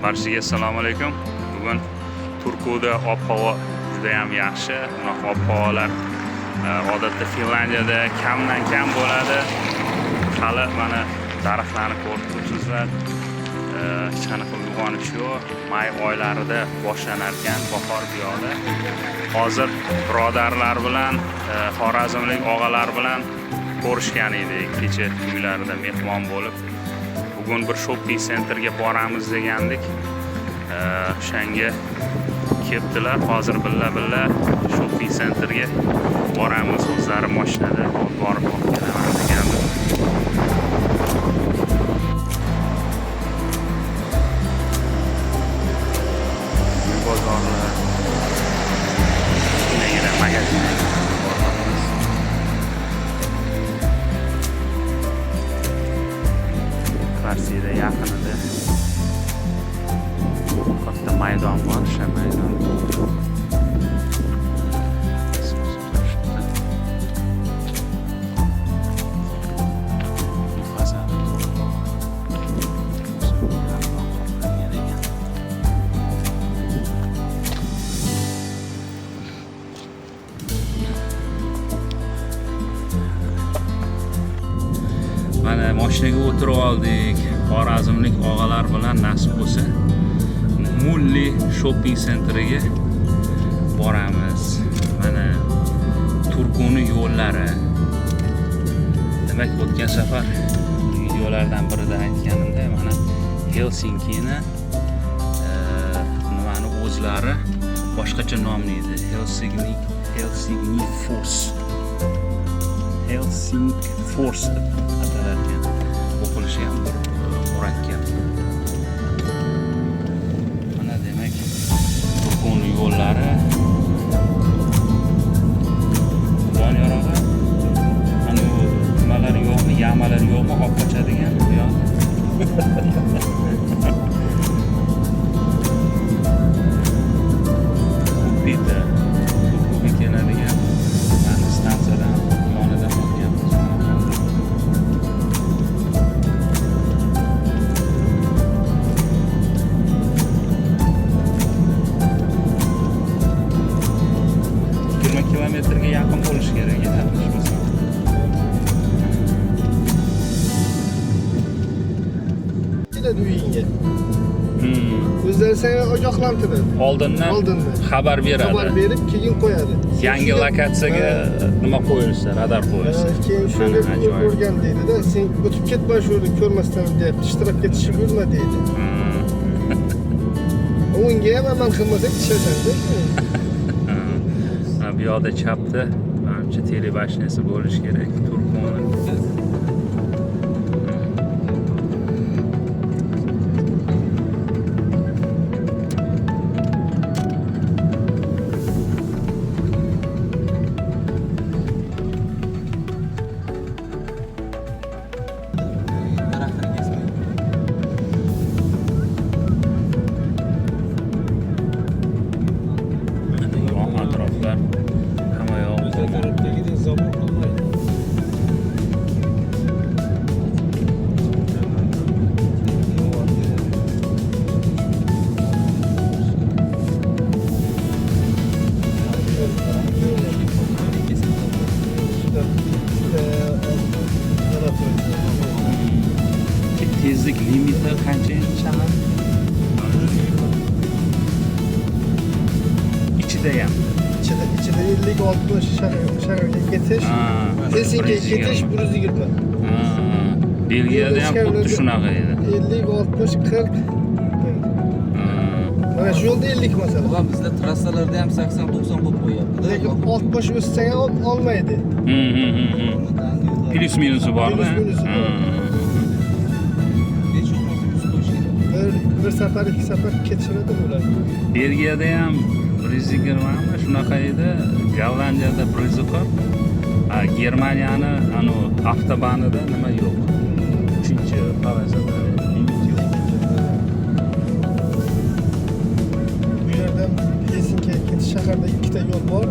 Barchaga assalomu alaykum. Bugun Turkuda ob-havo juda ham yaxshi. Bunaqa ob-havolar odatda Finlandiyada kamdan kam bo'ladi. Hali mana daraxtlarni ko'rib turibsizlar. Hech qanaqa uyg'onish yo'q. May oylarida boshlanar ekan bahor bu yoqda. Hozir birodarlar bilan, xorazmlik og'alar bilan ko'rishgan edik kecha uylarida mehmon bo'lib. Bugun bir shopping centerga boramiz degandik. O'shanga kelibdilar. Hozir billa-billa shopping centerga boramiz. O'zlari mashinada olib borib olib kelaman degandim. Uy bozorlar, kichkinagina magazin boryapmiz. Kvartira yaqinida katta maydon bor, o'sha maydon. Turishibdi. Fasadi to'liq qoplangan ekan. Mana mashinaga o'tirib oldik. Xorazmlik og'alar bilan nasib bo'lsa Mulli shopping centeriga boramiz. Mana Turkuni yo'llari. Demak, o'tgan safar videolardan birida aytganimda, mana Helsinkini nimani o'zlari boshqacha nomlaydi. Helsingfors. Helsingfors deb atalar ekan. O'qilishi ham bir murakkab. Mana demak, Turkuni yo'llari. Doniyor og'a, ana u nimalar yo'qmi, яма lar yo'qmi, olib qochadigan bu yoqda? Kupita. Turkuga keladigan mana stansiyadan yonidan o'tyapmiz mana hozir. 20 kilometrga yaqin bo'lishi kerak edi, adashmasam. Keladi uyingga. O'zlari seni ogohlantiradi. Oldindan Oldindan. xabar beradi. Xabar berib, keyin qo'yadi. Sen Yangi lokatsiyaga nima qo'yilsa, radar qo'yilsa. Ha, keyin shunga Mana ajoyib. ko'rgan deydi-da, sen o'tib ketma shu yerni ko'rmasdan deyapti. Shtrafga tushib yurma deydi. Unga ham amal qilmasang tushasan-da. Ha, bu yoqda chapda manimcha телебашня si bo'lishi kerak Turkuni. Daraxtini kesmang. Mana yon atroflar hamma yoq O'zbek o'rmon. tarafdagidek забор qilmaydi. Yaratıyor. Tezlik limiti qancha endi shahar? Ichida ham. İçinde 50 60 shaharga ketish. Helsinkiga ketish 120. Ha, Belgiyada ham xuddi shunaqa edi. 50 60 40. Ha. Mana shu yo'lda 50 masalan. Ulan bizda trassalarda ham 80-90 qo'yib qo'yyapti. Lekin 60 o'tsang ham olmaydi. Hı. Плюс minusi bormi? Плюс minusi bor. Hech bo'lmasa 100 qo'yish kerak. Bir safar, ikki safar ketishadi bular. Belgiyada ham 120mi shunaqa edi. Gollandiyada 140. Ha, Germaniyani anu avtobanida nima yo'q. Uchinchi полоса da limit yo'q. Bu yerdan Helsinkiga ketish shaharda ikkita yo'l bor.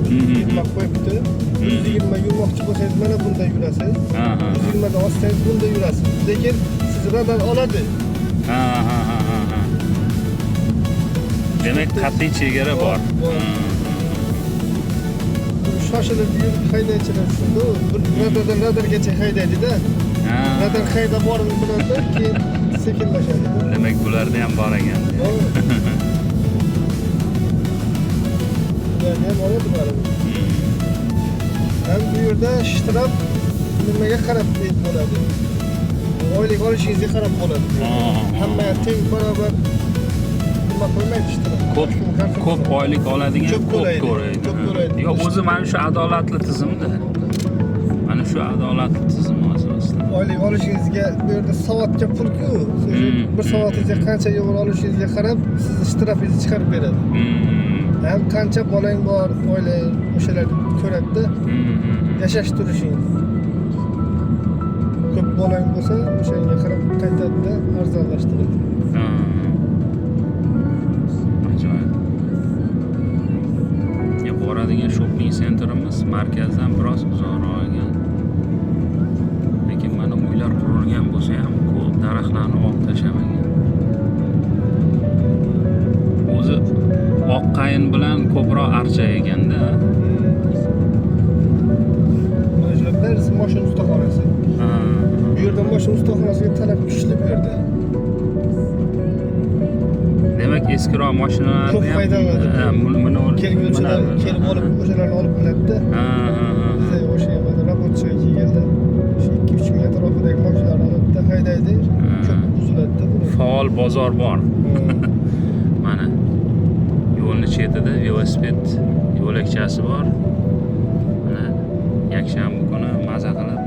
120 qo'yibdi. 120 yurmoqchi bo'lsangiz mana bunda yurasiz. Ha, ha, ha. 120 dan oshsangiz bunda yurasiz. Lekin siz radar oladi. Ha, ha, ha, ha, ha. Demak, qat'iy chegara bor. Bor. Shoshilib yurib haydaychilar shunda bir radardan radargacha haydaydi-da. Ha. Radar qayerda borini biladi, keyin sekinlashadi. Demak, bularda ham bor ekan. Bor. Ularni ham oladi baribir. Ham bu yerda shtraf nimaga qarab bo'ladi? Oylik olishingizga qarab bo'ladi. Hamma teng barobar nima qilmaydi shtraf. Ko'p ko'p oylik oladigan Ko'p ko'p to'laydi, to'laydi. ko'p to'laydi. Yo'q, o'zi mana shu adolatli tizimda. Mana shu adolatli tizim asosida. Oylik olishingizga bu yerda soatga pul-ku. Bir soatingizga qancha yevro olishingizga qarab sizni shtrafingizni chiqarib beradi. Ham qancha bolang bor, oilang, o'shalarni ko'radida yashash turishingiz. Ko'p bolang bo'lsa, o'shanga qarab qaytadida arzonlashtiradi. Ajoyib. Ya, boradigan shopping centerimiz markazdan biroz uzoqroq ekan. Lekin mana uylar qurilgan bo'lsa ham ko'p daraxtlarni olib tashlamagan. O'zi oq qayin bilan ko'proq archa ekanda. Mana shular barisi mashina ustaxonasi. Bu yerda mashina ustaxonasiga talab kuchli bu yerda. Demak, eskiroq mashinalarni Ko'p ham foydalanadi. Ha, Kelguvchilar kelib olib o'shalarni olib minadida. Ha, ha, ha. Biza o'sha mana рабочий kelganda o'sha 2-3 ming atrofidagi mashinalarni olibda haydaydi. Ko'p buziladida bu. Faol bozor bor. Mana yo'lni chetida velosiped yo'lakchasi bor. Mana yakshanba kuni maza qilib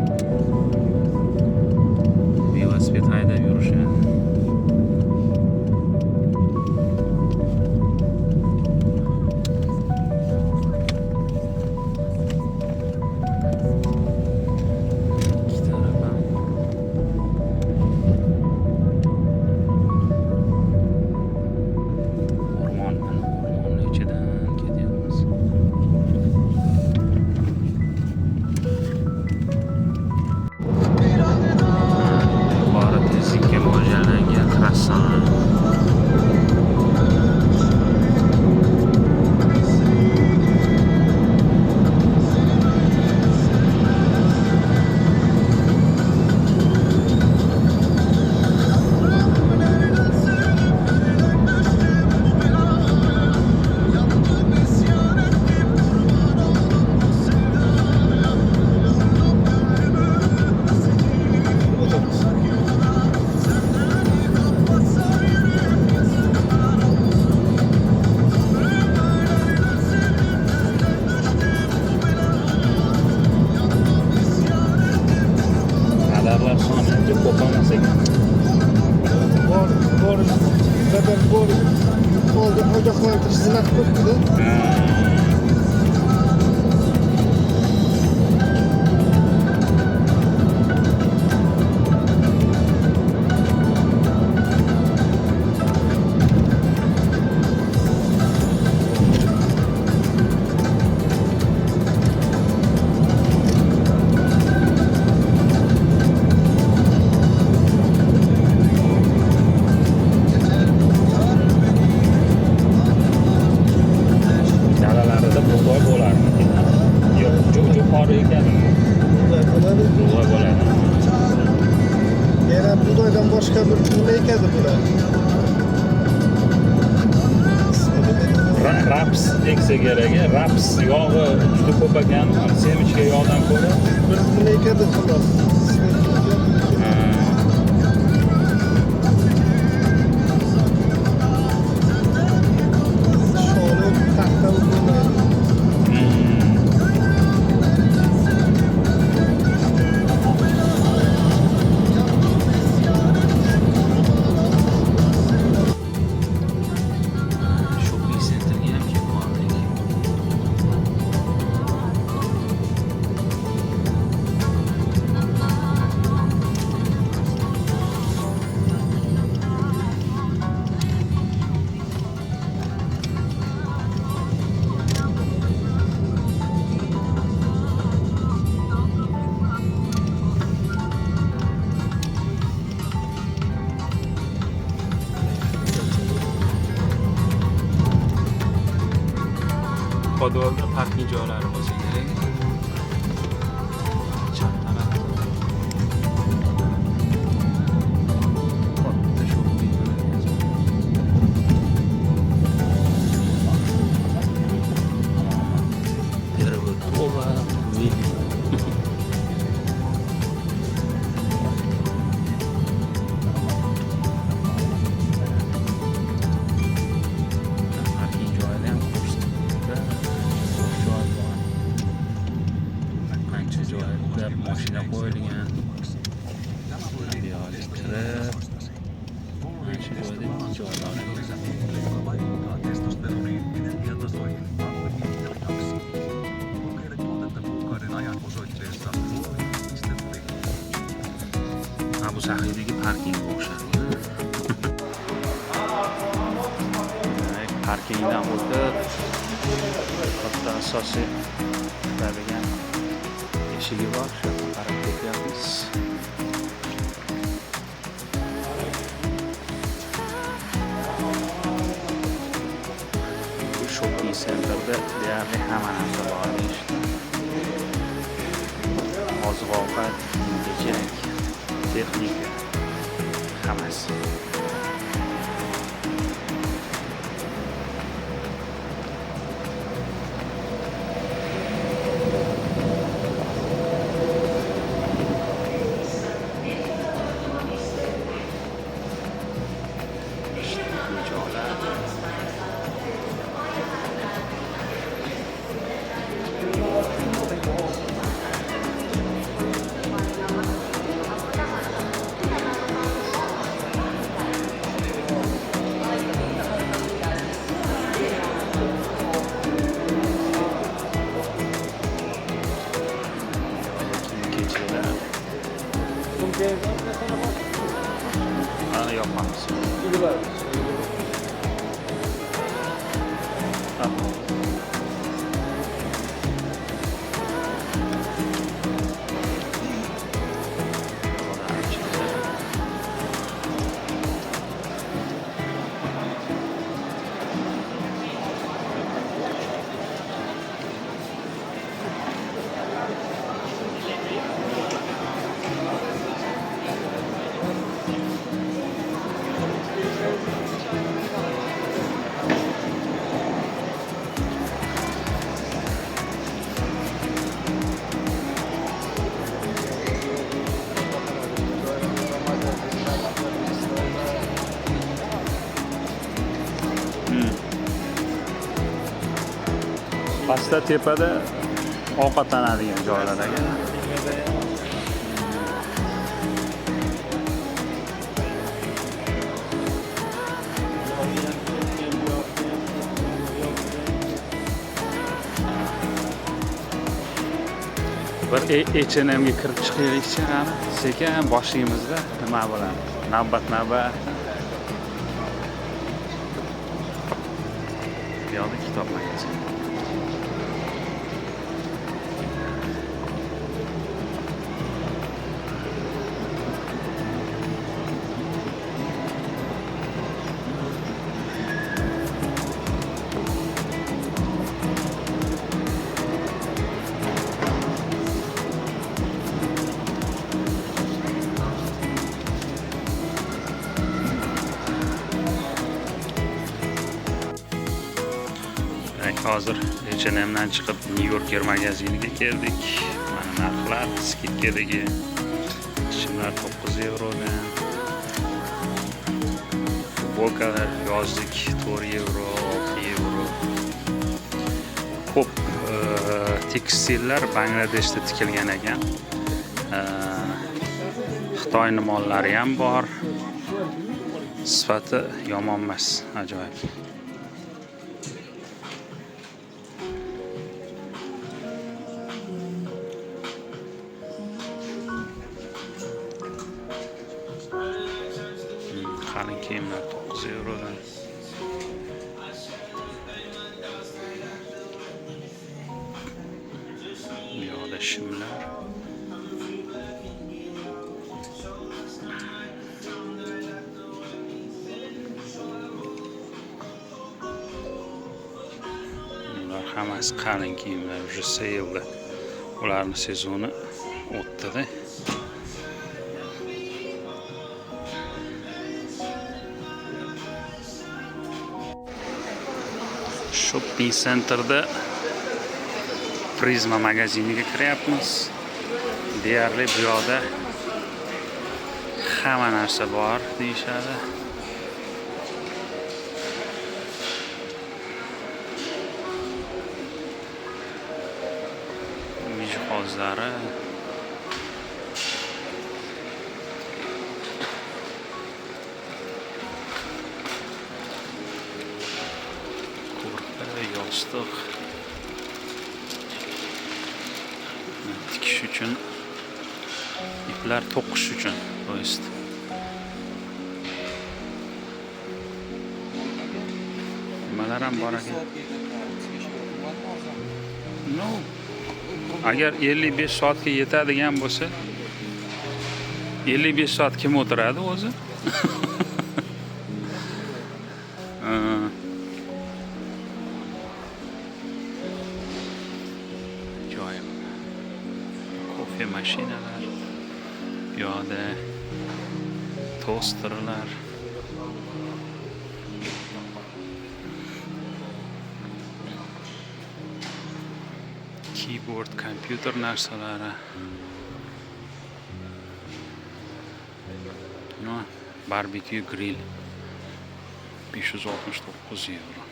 velosiped haydab yurishadi. Ikki taraf ham o'rmon, mana o'rmonni ichidan ketyapmiz. Yuqori tezlikka mo'ljallangan trassalar. O'tamiz. Radarlar soni uncha ko'p emas ekan. Bor, bor, radar bor. Oldin ogohlantirish знак ko'pda. Dalalarida bug'doy bo'larmikin? Yo'q, jo'xori ekanmi? Bug'doy bo'ladi. Bug'doy bo'ladi. Yana bug'doydan boshqa bir nima ekadi bular? Ismi nima edi? Raps eksa kerak, raps yog'i juda ko'p ekan, semechka yog'dan ko'ra. Bir nima ekadi xolos. Ismi yo'q. Ha. Sholi taxta bo'lmaydi. Shopping centerga ham kelib qoldik. Podvalda parking joylari bo'lsa kerak. Chap tarafda. Katta shopping markazi. Первый Вилли. Parking joyida ham ko'rsatibdi. Bo'sh joy bor. Qancha joyda mashina qo'yilgan. Bu yoqga kirib, mana shu joyda bitta joy bor ekan. Vaikuttaa testosteroniin, energiatasoihin, vauhtiin ja lihaksiin. Kokeile tuotetta kuukauden ajan osoitteessa louhi.fi. Ha, bu sahiydagi parkingga o'xshadi. Demak, parkingdan o'tib, katta asosiy kiradigan eshigi bor. Shu yoqqa qarab ketyapmiz. Bu shopping centerda deyarli hamma narsa bor deyishdi. Oziq-ovqat, kiyim-kechak, texnika, hammasi. Joylar. Kiyim-kechaklar. Mana yopamiz. Ha. Odam ichida. Pastda, tepada ovqatlanadigan joylar ekan. Bir H&M'ga kirib chiqaylikchi, qani, sekin boshlaymizda nima bo'ladi? Navbat navbat. Bu yoqda kitob magazini. Demak, hozir H&M'dan chiqib New Yorker magaziniga keldik. Mana narxlar, скидка dagi shimlar 9 yevrodan. Futbolkalar yozlik 4 yevro, 6 yevro. Ko'p tekstillar Bangladeshda tikilgan ekan. Xitoyning mollari ham bor. Sifati yomon emas, ajoyib. Qalin kiyimlar 9 yevrodan. Bu yoqda shimlar. Bular Hammasi qalin kiyimlar, уже sale'da. Ularni sezoni o'tdi-da. Shopping centerda Prisma magaziniga kiryapmiz. Deyarli bu yoqda hamma narsa bor deyishadi. Uy jihozlari. Ko'rpa, yostiq. Tikish uchun iplar, to'qish uchun, то есть. Nimalar ham bor ekan. Ну, agar 55 soatga yetadigan bo'lsa, 55 soat kim o'tiradi o'zi? Ha. Ajoyib. Kofe mashinalar, bu yoqda tosterlar. Keyboard, kompyuter narsalari. No, barbekyu grill 569 yevro.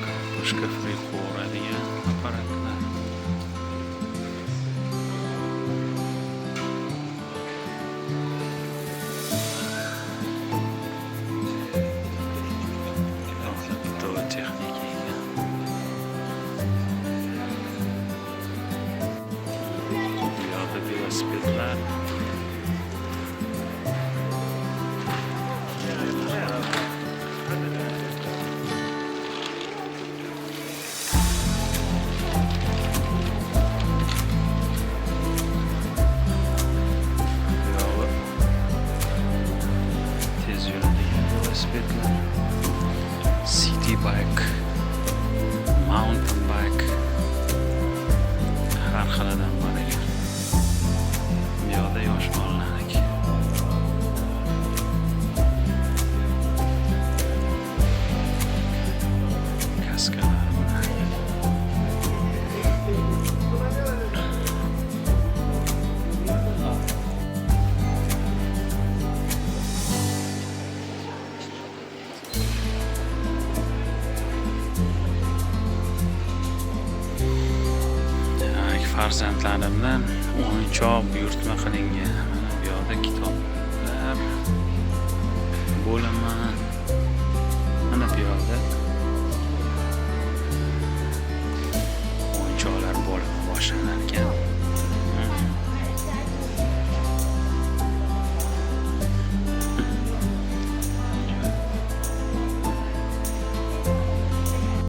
Kartoshka fri qovuradigan apparatlar. Бытовая техника ekan. Bu yoqda velosipedlar. Bu yog'i tez yuradigan velosipedlar. City bike, mountain bike har xilidan bor ekan. Bu yoqda yosh bolalarniki. Kaskalar mana. Demak, farzandlarimdan o'yinchoq buyurtma qilingan. Mana bu yoqda kitoblar bo'limi. Mana bu yoqda